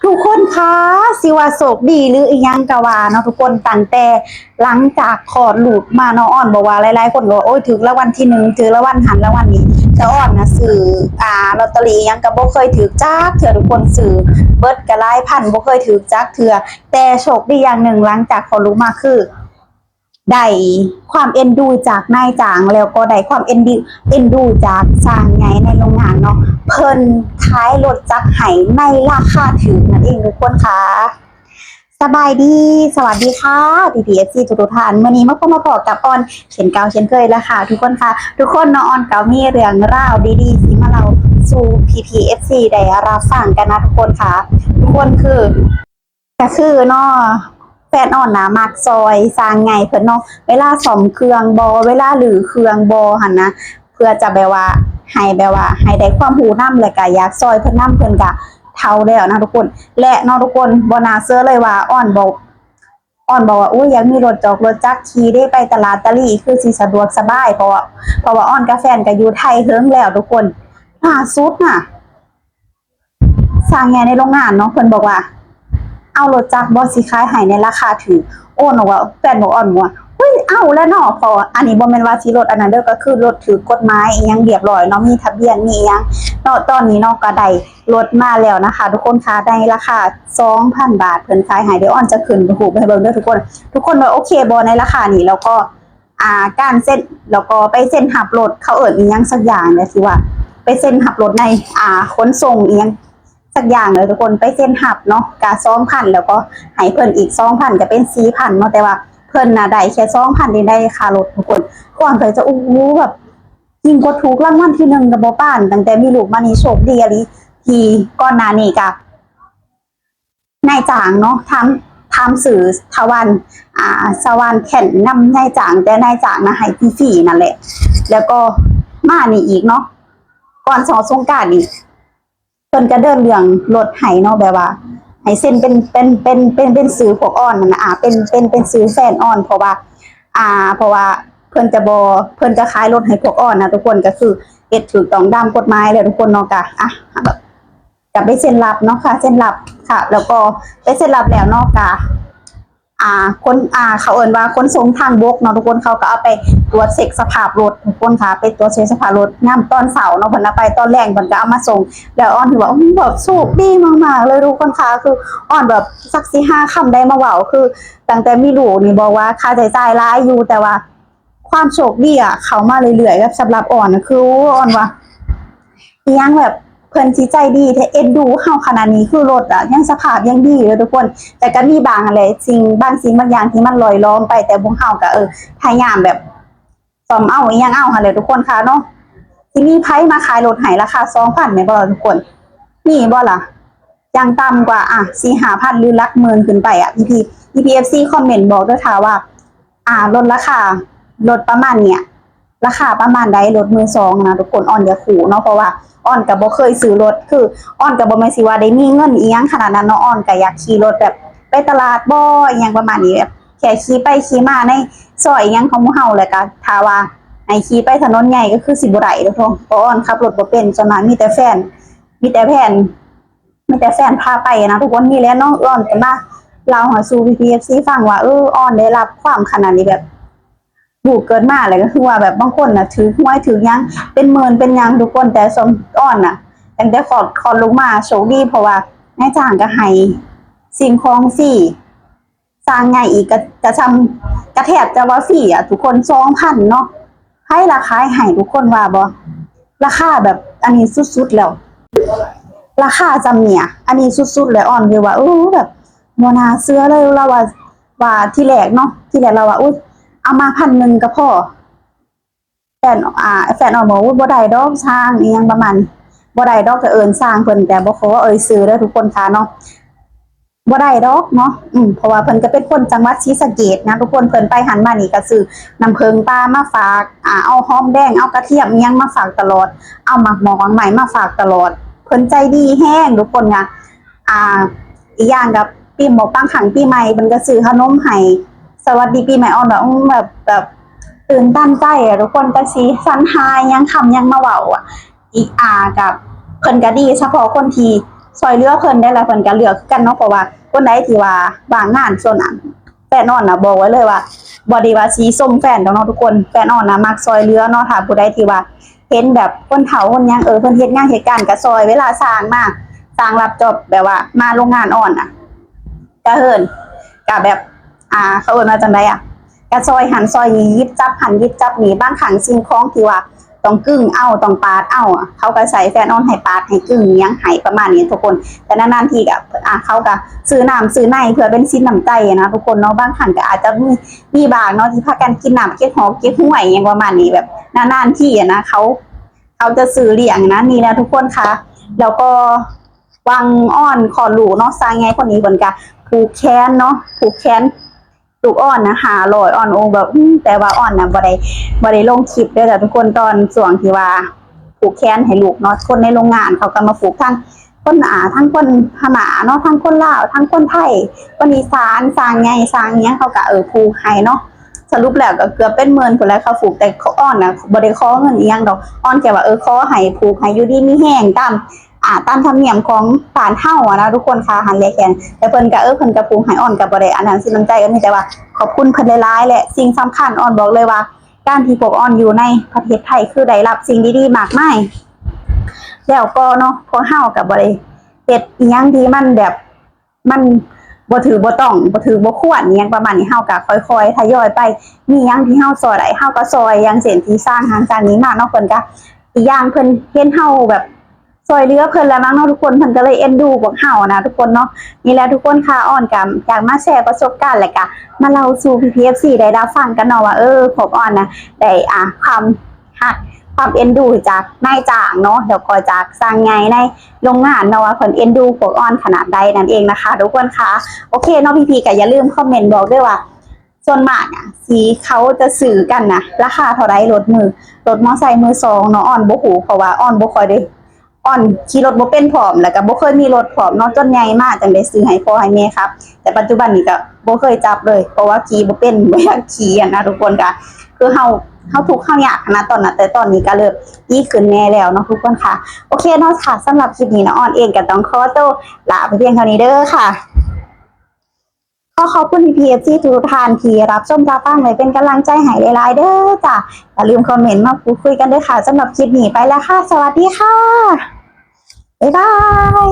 ທຸກຄົນຄະ ຊິວ່າໂຊກດີຫຼືອີ່ຫຍັງກະວ່າເນາະທຸກຄົນ, ຕັ້ງແຕ່ຫຼັງຈາກຄອດລູກມາເນາະ, ອອນບອກວ່າຫຼາຍໆຄົນກໍວ່າ ໂອ້ຍ ຖືກລາງວັນທີໜຶ່ງ ຖືກລາງວັນຫັ້ນລາງວັນນີ້, ແຕ່ອອນນະຊື້ ອ່າ ລອດເຕີຣີອີ່ຫຍັງກໍບໍ່ເຄີຍຖືກຈັກເທື່ອທຸກຄົນ, ຊື້ເບິດກໍຫຼາຍພັນ ບໍ່ເຄີຍຖືກຈັກເທື່ອ. ແຕ່ໂຊກດີຢ່າງໜຶ່ງ ຫຼັງຈາກຄອດລູກມາຄື ໄດ້ຄວາມເອັນດູຈາກນາຍຈ້າງ ແລ້ວກໍໄດ້ຄວາມເອັນດູ ເອັນດູຈາກຊ່າງໃຫຍ່ໃນໂຮງງານເນາະ, ເພິ່ນຂາຍລົດຈັກໃຫ້ໃນລາຄາຖືກນັ້ນເອງທຸກຄົນຄ່ະ. ສະບາຍດີ ສະຫວັດດີຄ່ະ ພີ່ໆ ເອັຟຊີ ທຸກໆທ່ານ, ມື້ນີ້ມາພົບມາພໍ້ກັບອອນເຊັ່ນເກົ່າເຊັ່ນເຄີຍແລ້ວຄ່ະທຸກຄົນຄ່ະ. ທຸກຄົນເນາະ ອອນກໍມີເລື່ອງລາວດີໆຊິມາເລົ່າສູ່ພີ່ໆ ເອັຟຊີ ໄດ້ຮັບຟັງກັນນະທຸກຄົນຄ່ະ. ທຸກຄົນຄື ກະຄືເນາະ ແຟນອອນນະມັກຊ່ອຍຊ່າງໃຫຍ່ເພິ່ນເນາະ ເວລາສ້ອມເຄື່ອງບໍ ເວລາຮື້ເຄື່ອງບໍຫັ້ນນະ, ເພື່ອຈະແບບວ່າໃຫ້ແບບວ່າໃຫ້ໄດ້ຄວາມຮູ້ນຳ ແລ້ວກະຢາກຊ່ອຍເພິ່ນນຳ, ເພິ່ນກະເຖົ້າແລ້ວນະທຸກຄົນ. ແລະເນາະທຸກຄົນ ບໍ່ໜ້າເຊື່ອເລີຍວ່າອອນບອກ ອອນບອກວ່າ ໂອ້ຍ ຢາກມີລົດຈອກລົດຈັກຂີ່ເດ້ ໄປຕະຫຼາດຕະລີຄືຊິສະດວກສະບາຍ, ເພາະວ່າ ເພາະວ່າອອນກັບແຟນກະຢູ່ໄທເຫິງແລ້ວທຸກຄົນ. ລ່າສຸດນະ ຊ່າງໃຫຍ່ໃນໂຮງງານເນາະ ເພິ່ນບອກວ່າ ເອົາລົດຈັກບໍ່ ຊິຂາຍໃຫ້ໃນລາຄາຖືກ. ໂອ້ ນອກວ່າ ແຟນບອກອອນວ່າ ອຸ້ຍ ເອົາແລ້ວເນາະ ເພາະວ່າອັນນີ້ບໍ່ແມ່ນວ່າຊິລົດອັນນັ້ນເດີ ກໍຄືລົດຖືກກົດໝາຍອີ່ຫຍັງຮຽບຮ້ອຍເນາະ ມີທະບຽນມີອີ່ຫຍັງເນາະ. ຕອນນີ້ເນາະກໍໄດ້ລົດມາແລ້ວນະຄະທຸກຄົນຄ່ະ ໃນລາຄາສອງພັນບາດ ເພິ່ນຂາຍໃຫ້. ດຽວອອນຈະຂຶ້ນຮູບໃຫ້ເບິ່ງເດີທຸກຄົນ. ທຸກຄົນວ່າໂອເຄບໍ່ໃນລາຄານີ້? ແລ້ວກໍ ອ່າ ການເຊັນ ແລ້ວກໍໄປເຊັນຮັບລົດ ເຂົາເອີ້ນອີ່ຫຍັງສັກຢ່າງແຫຼະ ຊິວ່າໄປເຊັນຮັບລົດໃນ ອ່າ ຂົນສົ່ງອີ່ຫຍັງສັກຢ່າງແຫຼະທຸກຄົນ, ໄປເຊັນຮັບເນາະ ກະສອງພັນ ແລ້ວກໍໃຫ້ເພິ່ນອີກສອງພັນ ກະເປັນສີ່ພັນເນາະ. ແຕ່ວ່າເພິ່ນນະໄດ້ແຄ່ສອງພັນ ໄດ້ຄ່າລົດທຸກຄົນ. ກ່ອນເຄີຍຈະ ໂອ້ໂຫ ແບບ ຍິ່ງກວ່າຖືກລາງວັນທີໜຶ່ງກະບໍ່ປານ, ຕັ້ງແຕ່ມີລູກມານີ້ໂຊກດີອີ່ຫຼີ ທີ່ກ່ອນໜ້ານີ້ກະ ນາຍຈ້າງເນາະ ຖາມ ຖາມຊື້ທະວັນ ອ່າ ສະຫວ່ານແທ່ນນຳນາຍຈ້າງ, ແຕ່ນາຍຈ້າງນະໃຫ້ຟຣີໆນັ້ນແຫຼະ. ແລ້ວກໍມານີ້ອີກເນາະ ກ່ອນຮອດສົງການນີ້ ເພິ່ນກະເດີນເລື່ອງລົດໃຫ້ເນາະ ແບບວ່າໃຫ້ເຊັນເປັນ ເປັນ ເປັນ ເປັນ ເປັນຊື່ພວກອອນຫັ້ນນະ ອ່າ ເປັນ ເປັນ ເປັນຊື່ແຟນອອນ ເພາະວ່າ ອ່າ ເພາະວ່າເພິ່ນຈະບໍ່ ເພິ່ນຈະຂາຍລົດໃຫ້ພວກອອນນະທຸກຄົນ, ກະຄືເຮັດຖືກຕ້ອງຕາມກົດໝາຍແລ້ວທຸກຄົນເນາະ. ກະ ອ່າ ແບບ ກະໄປເຊັນຮັບເນາະ ຄ່າເຊັນຮັບຄ່ະ ແລ້ວກໍໄປເຊັນຮັບແລ້ວເນາະ ກະ ອ່າ ຂົນ ອ່າ ເຂົາເອີ້ນວ່າຂົນສົ່ງທາງບົກເນາະທຸກຄົນ, ເຂົາກໍເອົາໄປຕວດເຊັກສະພາບລົດທຸກຄົນຄ່ະ ໄປຕວດເຊັກສະພາບລົດຍາມຕອນເຊົ້າເນາະ ເພິ່ນເອົາໄປ, ຕອນແລງເພິ່ນກໍເອົາມາສົ່ງ. ແລ້ວອອນຖືວ່າ ໂອ້ ແບບໂຊກດີມາກໆເລີຍທຸກຄົນຄ່ະ, ຄືອອນແບບຈັກຊິຫາຄຳໃດມາເວົ້າ ຄືຕັ້ງແຕ່ມີລູກນີ້ ບອກວ່າຄ່າໃຊ້ຈ່າຍຫຼາຍຢູ່ ແຕ່ວ່າ ຄວາມໂຊກດີອະເຂົ້າມາເລື້ອຍໆ ກັບສຳລັບອອນນະ ຄື ໂອ້ ອອນວ່າ ອີ່ຫຍັງແບບ ເພິ່ນຊິໃຈດີແທ້ ເອັນດູເຮົາຂະໜາດນີ້ ຄືລົດອະຍັງສະພາບຍັງດີເລີຍທຸກຄົນ. ແຕ່ກໍມີບາງຫັ້ນແຫຼະ ສິ່ງ ບາງສິ່ງບາງຢ່າງທີ່ມັນລ່ອຍຫຼອມໄປ, ແຕ່ພວກເຮົາກໍ ເອີ ພະຍາຍາມແບບສ້ອມເອົາອີ່ຫຍັງເອົາຫັ້ນແຫຼະທຸກຄົນຄ່ະເນາະ. ຊິມີໃຜມາຂາຍລົດໃຫ້ລາຄາສອງພັນແມ່ນບໍ່ລະທຸກຄົນ? ມີບໍ່ລະ? ຢ່າງຕ່ຳກວ່າ ອ່ະ ສີ່ຫ້າພັນ ຫຼື ຫຼັກໝື່ນຂຶ້ນໄປອະ ພີ່ໆ ເອັຟຊີ ຄອມເມັນບອກເດີ ຖ້າວ່າ ອ່າ ລົດລາຄາ ລົດປະມານເນີ້ຍ ລາຄາປະມານໃດ ລົດມືສອງນະທຸກຄົນ. ອອນຢາກຮູ້ເນາະ ເພາະວ່າອອນກໍບໍ່ເຄີຍຊື້ລົດ ຄືອອນກໍບໍ່ແມ່ນຊິວ່າໄດ້ມີເງິນອີ່ຫຍັງຂະໜາດນັ້ນເນາະ, ອອນກໍຢາກຂີ່ລົດແບບໄປຕະຫຼາດບໍ ອີ່ຫຍັງປະມານນີ້ ແບບແຄ່ຂີ່ໄປຂີ່ມາໃນຊອຍອີ່ຫຍັງຂອງໝູ່ເຮົາ. ແລ້ວກໍຖ້າວ່າໃຫ້ຂີ່ໄປຖະໜົນໃຫຍ່ກໍຄືຊິບໍ່ໄດ້ເດ້ ເພາະອອນຂັບລົດບໍ່ເປັນ. ສ່ວນມາກມີແຕ່ແຟນ ມີແຕ່ແຟນ ມີແຕ່ແຟນພາໄປນະທຸກຄົນ. ນີ້ແຫຼະເນາະ ອອນກໍມາເລົ່າໃຫ້ສູ່ພີ່ໆ ເອັຟຊີ ຟັງວ່າ ເອີ ອອນໄດ້ຮັບຄວາມຂະໜາດນີ້ ແບບລູກເກີດມາແລ້ວກໍຄືວ່າແບບບາງຄົນນະຖືກຫວຍຖືກຫຍັງເປັນໝື່ນເປັນຫຍັງທຸກຄົນ, ແຕ່ສ່ວນອອນນະ ຕັ້ງແຕ່ຄອດ ຄອດລູກມາໂຊກດີ ເພາະວ່ານາຍຈ້າງກໍໃຫ້ສິ່ງຂອງຟຣີ ສ້າງໃຫຍ່ອີກ ກະ ກະຊ່ຳ ກະແທບຈະວ່າຟຣີອະທຸກຄົນ ສອງພັນເນາະ. ໃຜລະຂາຍໃຫ້ ທຸກຄົນວ່າບໍ່? ລາຄາແບບອັນນີ້ສຸດໆແລ້ວ ລາຄາຊ່ຳນີ້ອະ ອັນນີ້ສຸດໆແລ້ວ. ອອນຄືວ່າ ເອີ ແບບບໍ່ໜ້າເຊື່ອເລີຍ. ລາວວ່າ ວ່າທີແລກເນາະ ທີແລກລາວວ່າ ອຸ້ຍ ເອົາມາພັນໜຶ່ງກໍພໍ. ແຟນ ອ່າ ແຟນອອນບອກ ອຸ້ຍ ບໍ່ໄດ້ດອກ ຊ່າງອີ່ຫຍັງປະມານນີ້ ບໍ່ໄດ້ດອກ. ກໍເອີ້ນຊ່າງເພິ່ນ ແຕ່ບໍ່ຂໍເອີ່ຍຊື່ເດີທຸກຄົນຄ່ະເນາະ. ບໍ່ໄດ້ດອກເນາະ ອືມ ເພາະວ່າເພິ່ນກໍເປັນຄົນຈັງຫວັດສີສະເກດນະທຸກຄົນ. ເພິ່ນໄປຫັ້ນມານີ້ກໍຊື້ນ້ຳເຜິ້ງປ່າມາຝາກ ອ່າ ເອົາຫອມແດງ ເອົາກະທຽມອີ່ຫຍັງມາຝາກຕະຫຼອດ ເອົາໝາກໝອກໝາກໄມ້ມາຝາກຕະຫຼອດ. ເພິ່ນໃຈດີແຮງທຸກຄົນນະ. ອ່າ ອີກຢ່າງກໍປີໝອກ ບາງຄັ້ງປີໃໝ່ເພິ່ນກໍຊື້ຂະໜົມໃຫ້ ສະຫວັດດີປີໃໝ່ ອອນແບບ ອືມ ແບບ ແບບຕື່ນຕັນໃຈອະທຸກຄົນ ຈັກຊິສັນຫາຫຍັງ ຄຳຫຍັງມາເວົ້າອະ. ອີກ ອ່າ ກັບເພິ່ນກໍດີ ສະເພາະຄົນທີ່ ຊ່ອຍເຫຼືອເພິ່ນໄດ້ ແລ້ວເພິ່ນກໍເລືອກຄືກັນເນາະ ເພາະວ່າຄົນໃດທີ່ວ່າວ່າງງານ ສ່ວນອັນ ແຟນອອນນະ ບອກໄວ້ເລີຍວ່າ ບໍ່ໄດ້ວ່າຊິຊົມແຟນດອກເນາະທຸກຄົນ. ແຟນອອນນະມັກຊ່ອຍເຫຼືອເນາະ. ຖ້າຜູ້ໃດທີ່ວ່າເຫັນແບບຄົນເຖົ້າຄົນຫຍັງ ເອີ ເພິ່ນເຮັດງານເຮັດການກໍຊ່ອຍ ເວລາຊ່າງມາ ຊ່າງຮັບຈອບແບບວ່າມາໂຮງງານອອນນະ ກະເອີ້ນ ກະແບບ ອ່າ ເຂົາເອີ້ນວ່າຈັ່ງໃດອະ ກະຊ່ອຍຫັ້ນຊ່ອຍນີ້ ຫຍິບຈັບຫັ້ນຫຍິບຈັບນີ້. ບາງຄັ້ງສິ່ງຂອງທີ່ວ່າຕ້ອງກຶງເອົາ ຕ້ອງປາດເອົາ ເຂົາກະໃຊ້ແຟນອອນໃຫ້ປາດໃຫ້ກຶງຫຍັງໃຫ້ ປະມານນີ້ທຸກຄົນ. ແຕ່ນານໆທີກະ ອ່າ ເຂົາກະຊື້ນ້ຳຊື້ໃນເພື່ອເປັນສິນນ້ຳໃຈນະທຸກຄົນເນາະ. ບາງຄັ້ງກະອາດຈະມີ ມີບາງເນາະ ທີ່ພາກັນກິນນ້ຳເກັກຫອກເກັກຫ້ວຍຫຍັງປະມານນີ້ ແບບນານໆທີນະ ເຂົາ ເຂົາຈະຊື້ລ້ຽງນະ. ນີ້ແຫຼະທຸກຄົນຄ່ະ ແລ້ວກໍ ຫວ່າງອອນຄອດລູກເນາະ ຊ່າງໃຫຍ່ຄົນນີ້ເພິ່ນກະຜູກແຂນເນາະ ຜູກແຂນລູກອອນນະຫ້າຮ້ອຍ. ອອນ ໂອ້ ແບບ ອືມ ແຕ່ວ່າອອນນະບໍ່ໄດ້ ບໍ່ໄດ້ລົງຄລິບເດີທຸກຄົນ. ຕອນຊ່ວງທີ່ວ່າຜູກແຂນໃຫ້ລູກເນາະ ຄົນໃນໂຮງງານເຂົາກໍມາຜູກ ທັງຄົນ ອ່າ ທັງຄົນພະມ້າເນາະ ທັງຄົນລາວ ທັງຄົນໄທ ຄົນອີສານ ຊ່າງໃຫຍ່ຊ່າງຫຍັງ ເຂົາກໍ ເອີ ຜູກໃຫ້ເນາະ. ສະຫຼຸບແລ້ວກໍເກືອບເປັນໝື່ນພຸ້ນແຫຼະ ເຂົາຜູກ. ແຕ່ອອນນະບໍ່ໄດ້ຂໍເງິນອີ່ຫຍັງດອກ ອອນແຄ່ວ່າ ເອີ ຂໍໃຫ້ຜູກໃຫ້ຢູ່ດີມີແຮງຕາມ ອ່າ ຕາມທຳນຽມຂອງບ້ານເຮົາອະນະທຸກຄົນຄ່ະ ຫັນແລແຂນ. ແຕ່ເພິ່ນກະ ເອີ ເພິ່ນກະຜູກໃຫ້ ອອນກະບໍ່ໄດ້ອັນນັ້ນສິນນ້ຳໃຈ ກໍມີແຕ່ວ່າຂອບຄຸນເພິ່ນຫຼາຍໆ. ແລະ ສິ່ງສຳຄັນ ອອນບອກເລີຍວ່າ ການທີ່ພວກອອນຢູ່ໃນປະເທດໄທ ຄືໄດ້ຮັບສິ່ງດີໆມາກມາຍ. ແລ້ວກໍເນາະ ພວກເຮົາກະບໍ່ໄດ້ເຮັດອີ່ຫຍັງທີ່ມັນແບບ ມັນບໍ່ຖືກບໍ່ຕ້ອງ ບໍ່ຖືກບໍ່ຄວນອີ່ຫຍັງປະມານນີ້ ເຮົາກະຄ່ອຍໆທະຍອຍໄປ. ມີຫຍັງທີ່ເຮົາຊ່ອຍໄດ້ ເຮົາກໍຊ່ອຍ ຢ່າງເຊັ່ນທີ່ສ້າງຫັ້ນສ້າງນີ້ມາເນາະ ເພິ່ນກະ ອີກຢ່າງເພິ່ນເຫັນເຮົາແບບ ຊ່ອຍເຫຼືອເພິ່ນແລ້ວມັ້ງເນາະທຸກຄົນ ເພິ່ນກໍເລີຍເອັນດູພວກເຮົານະທຸກຄົນເນາະ. ນີ້ແຫຼະທຸກຄົນຄ່ະ ອອນກໍຢາກມາແຊປະສົບການ ແລະກະມາເລົ່າສູ່ພີ່ໆ ເອັຟຊີ ໄດ້ຮັບຟັງກັນເນາະວ່າ ເອີ ພວກອອນນະໄດ້ ອ່າ ຄວາມຮັກ ຄວາມເອັນດູຈາກນາຍຈ້າງເນາະ ແລ້ວກໍຈາກຊ່າງໃຫຍ່ໃນໂຮງງານເນາະ ວ່າເພິ່ນເອັນດູພວກອອນຂະໜາດໃດນັ້ນເອງນະຄະທຸກຄົນຄ່ະ. ໂອເຄເນາະ ພີ່ໆ ກໍຢ່າລືມຄອມເມັນບອກເດີວ່າ ສ່ວນມາກອະ ທີ່ເຂົາຈະຊື້ກັນນະ ລາຄາເທົ່າໃດ ລົດມື ລົດມໍໄຊມືສອງເນາະ. ອອນບໍ່ຮູ້ ເພາະວ່າອອນບໍ່ຄ່ອຍໄດ້ ອອນຂີ່ລົດບໍ່ເປັນພ້ອມ ແລ້ວກໍບໍ່ເຄີຍມີລົດພ້ອມເນາະ ຈົນໃຫຍ່ມາຈັ່ງໄດ້ຊື້ໃຫ້ພໍ່ໃຫ້ແມ່ຂັບ. ແຕ່ປັດຈຸບັນນີ້ກໍບໍ່ເຄີຍຈັບເລີຍ ເພາະວ່າຂີ່ບໍ່ເປັນ ບໍ່ຢາກຂີ່ຫັ້ນນະທຸກຄົນ. ກໍຄືເຮົາ ເຮົາທຸກເຮົາຍາກຫັ້ນນະຕອນນັ້ນ ແຕ່ຕອນນີ້ກໍເລີ່ມດີຂຶ້ນແດ່ແລ້ວເນາະທຸກຄົນຄ່ະ. ໂອເຄເນາະ ຖ້າສຳລັບຄລິບນີ້ເນາະ ອອນເອງກໍຕ້ອງຂໍໂຕລາໄປພຽງເທົ່ານີ້ເດີຄ່ະ. ຂໍຂອບຄຸນພີ່ໆ ເອັຟຊີ ທຸກໆທ່ານທີ່ຮັບຊົມຮັບຟັງ ແລະ ເປັນກຳລັງໃຈໃຫ້ຫຼາຍໆເດີຈ້າ. ຢ່າລືມຄອມເມັນມາພູດຄຸຍກັນເດີຄ່ະ. ສຳລັບຄລິບນີ້ໄປແລ້ວຄ່ະ ສະຫວັດດີຄ່ະ ບາຍບາຍ.